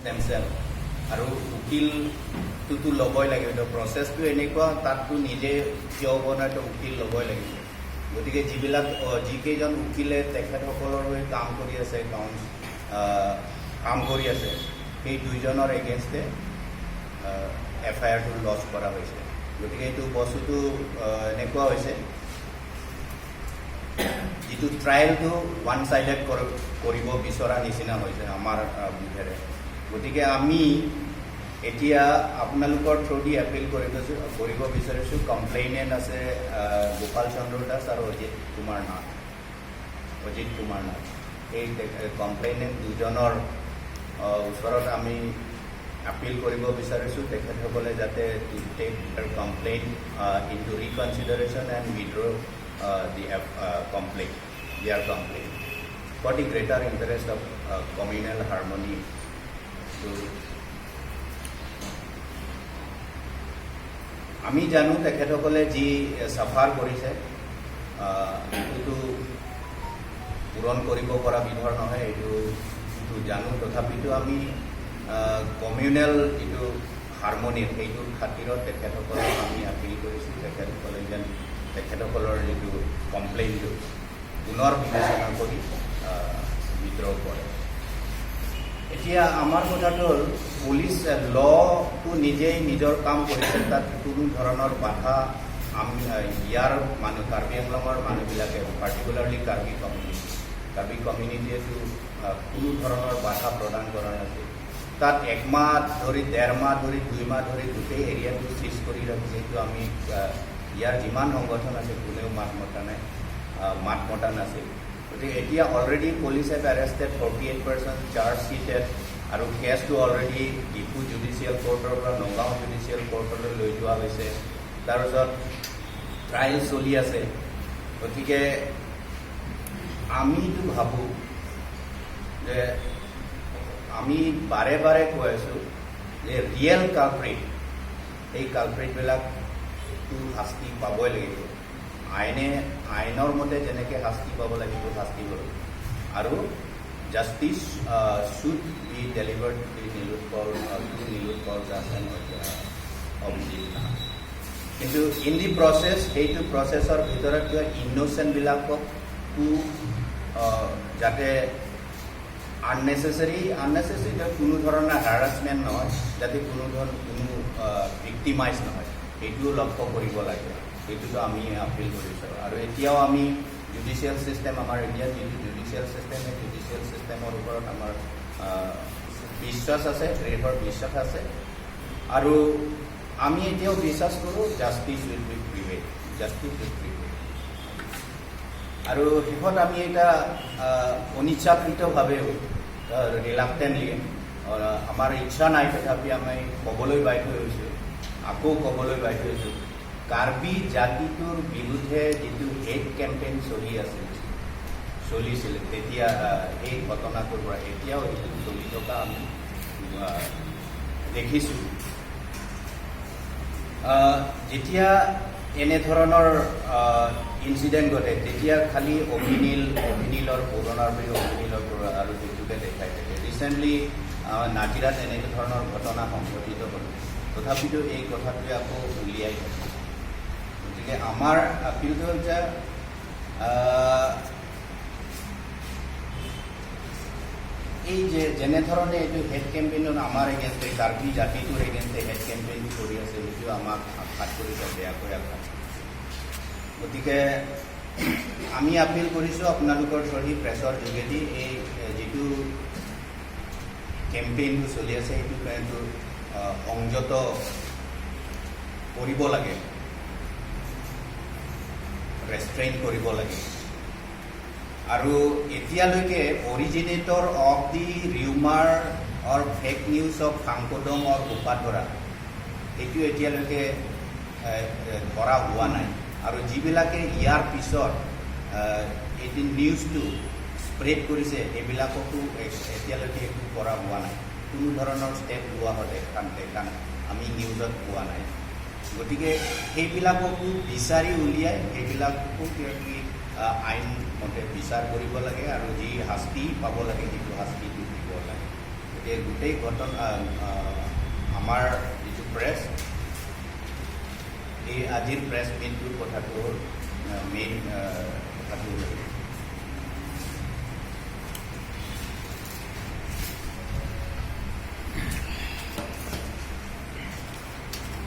themselves। আৰু উকিলটোতো ল'বই লাগিব। প্ৰচেছটো এনেকুৱা, তাততো নিজে থিয় হ'ব নোৱাৰে, উকিল ল'বই লাগিব। গতিকে যিবিলাক যিকেইজন উকিলে তেখেতসকলৰ হৈ কাম কৰি আছে, কাম কৰি আছে, সেই দুইজনৰ এগেইনষ্টে এফআইআৰটো লজ কৰা হৈছে। গতিকে এইটো বস্তুটো এনেকুৱা হৈছে, যিটো ট্ৰায়েলটো ওৱান চাইডেড কৰিব বিচৰা নিচিনা হৈছে আমাৰ বোধেৰে। গতিকে আমি এতিয়া আপোনালোকৰ থ্ৰু দি এপিল কৰিব বিচাৰিছোঁ। কমপ্লেইনেণ্ট আছে গোপাল চন্দ্ৰ দাস আৰু অজিত কুমাৰ নাথ। অজিত কুমাৰ নাথ, এই কমপ্লেইনেণ্ট দুজনৰ ওচৰত আমি আপিল কৰিব বিচাৰিছোঁ, তেখেতসকলে যাতে to take complaint into reconsideration and withdraw the complaint, their complaint, for the greater interest of communal harmony to আমি জানো তেখেতসকলে যি চাফাৰ কৰিছে, সেইটোতো পূৰণ কৰিব পৰা বিধৰ নহয়, এইটো জানো। তথাপিতো আমি কমিউনেল যিটো হাৰমনিৰ, সেইটোৰ খাতিৰত তেখেতসকলক আমি আপিল কৰিছোঁ, তেখেতসকলে যেন তেখেতসকলৰ যিটো কমপ্লেইনটো পুনৰ বিবেচনা কৰি উইড্ৰ কৰে। এতিয়া আমাৰ কথাটো হ'ল, পুলিচ লটো নিজেই নিজৰ কাম কৰিছে, তাত কোনো ধৰণৰ বাধা আমি ইয়াৰ মানুহ, কাৰ্বি আংলঙৰ মানুহবিলাকে, পাৰ্টিকুলাৰলি কাৰ্বি কমিউনিটি, কাৰ্বি কমিউনিটিয়েতো কোনো ধৰণৰ বাধা প্ৰদান কৰা নাছিল। তাত একমাহ ধৰি, 1.5 মাহ ধৰি, 2 মাহ ধৰি গোটেই এৰিয়াটো চিজ কৰি ৰাখিছে। সেইটো আমি ইয়াৰ যিমান সংগঠন আছে, কোনেও মাত মতা নাই, মাত মতা নাছিল। গতিকে এতিয়া already police have arrested 48 person, charge sheeted আৰু কেছটো অলৰেডি ডিফু জুডিচিয়েল কোৰ্টৰ পৰা নগাঁও জুডিচিয়েল কোৰ্টলৈ লৈ যোৱা হৈছে। তাৰপিছত ট্ৰায়েল চলি আছে। গতিকে আমিতো ভাবোঁ যে আমি বাৰে বাৰে কৈ আছোঁ যে ৰিয়েল কালপ্ৰিট, এই কালপ্ৰিটবিলাকতো শাস্তি পাবই লাগিব। আইনে, আইনৰ মতে যেনেকৈ শাস্তি পাব লাগিব, শাস্তি পাব আৰু justice should be delivered to Nilotpal Das and Abhijit Nath. কিন্তু ইন the process, সেইটো প্ৰচেছৰ ভিতৰত কিয় ইন'চেণ্টবিলাককো যাতে আননেচেচাৰী কোনো ধৰণৰ হাৰাচমেণ্ট নহয়, যাতে কোনো ধৰণৰ কোনো ভিক্টিমাইজ নহয়, সেইটোও লক্ষ্য কৰিব লাগে। সেইটোতো আমি আপিল কৰিছোঁ। আৰু এতিয়াও আমি জুডিচিয়েল ছিষ্টেম, আমাৰ ইণ্ডিয়াত যিটো জুডিচিয়েল ছিষ্টেম, সেই জুডিচিয়েল ছিষ্টেমৰ ওপৰত আমাৰ বিশ্বাস আছে, দৃঢ় বিশ্বাস আছে। আৰু আমি এতিয়াও বিশ্বাস কৰোঁ, justice will be prevail, justice will prevail। আৰু শেষত আমি এটা অনিচ্ছাকৃতভাৱেও, ৰিলাক্টেণ্টলি, আমাৰ ইচ্ছা নাই, তথাপি আমি ক'বলৈ বাধ্য হৈছোঁ, আকৌ ক'বলৈ বাধ্য হৈছোঁ, কাৰ্বি জাতিটোৰ বিৰুদ্ধে যিটো হেট কেম্পেইন চলি আছিল, চলিছিলে তেতিয়া, সেই ঘটনাটোৰ পৰা এতিয়াও সেইটো চলি থকা আমি দেখিছোঁ। যেতিয়া এনেধৰণৰ ইনচিডেণ্ট ঘটে, তেতিয়া খালি অভিনীল, অভিনীলৰ পুৰণাৰ বুলি, অভিনীলৰ পুৰণা আৰু সেইটোকে দেখাই থাকে। ৰিচেণ্টলি নাজিৰাত এনে ধৰণৰ ঘটনা সংঘটিত হ'ল, তথাপিতো এই কথাটোৱে আকৌ উলিয়াই থাকে। গতিকে আমাৰ আপিলটো হ'ল যে এই যে যেনেধৰণে এইটো হেট কেম্পেইনত আমাৰ এগেইনষ্টে, কাৰ্বি জাতিটোৰ এগেইনষ্টে হেট কেম্পেইনটো কৰি আছে, সেইটো আমাক আঘাত কৰিছে, বেয়াকৈ আঘাত। গতিকে আমি আপিল কৰিছোঁ আপোনালোকৰ থ্ৰুদি, প্ৰেছৰ যোগেদি, এই যিটো কেম্পেইনটো চলি আছে, সেইটো কেম্পেইনটো সংযত কৰিব লাগে, ৰেষ্ট্ৰেইন কৰিব লাগে। আৰু এতিয়ালৈকে originator of the rumour or fake news of Fangkodong or Sopadhara, সেইটো এতিয়ালৈকে এ, এ, ধৰা হোৱা নাই। আৰু যিবিলাকে ইয়াৰ পিছত এইটো নিউজটো স্প্ৰেড কৰিছে, সেইবিলাককো এতিয়ালৈকে একো কৰা হোৱা নাই। কোনো ধৰণৰ ষ্টেপ লোৱা হোৱা দেখা নাই, আমি নিউজত পোৱা নাই। গতিকে সেইবিলাককো বিচাৰি উলিয়াই সেইবিলাককো কিবা কিবি আইন মতে বিচাৰ কৰিব লাগে আৰু যি শাস্তি পাব লাগে, সেইটো শাস্তিটো দিব লাগে। গতিকে গোটেই ঘটনা আমাৰ যিটো প্ৰেছ, এই আজিৰ প্ৰেছ মিটটোৰ কথাটো মেইন।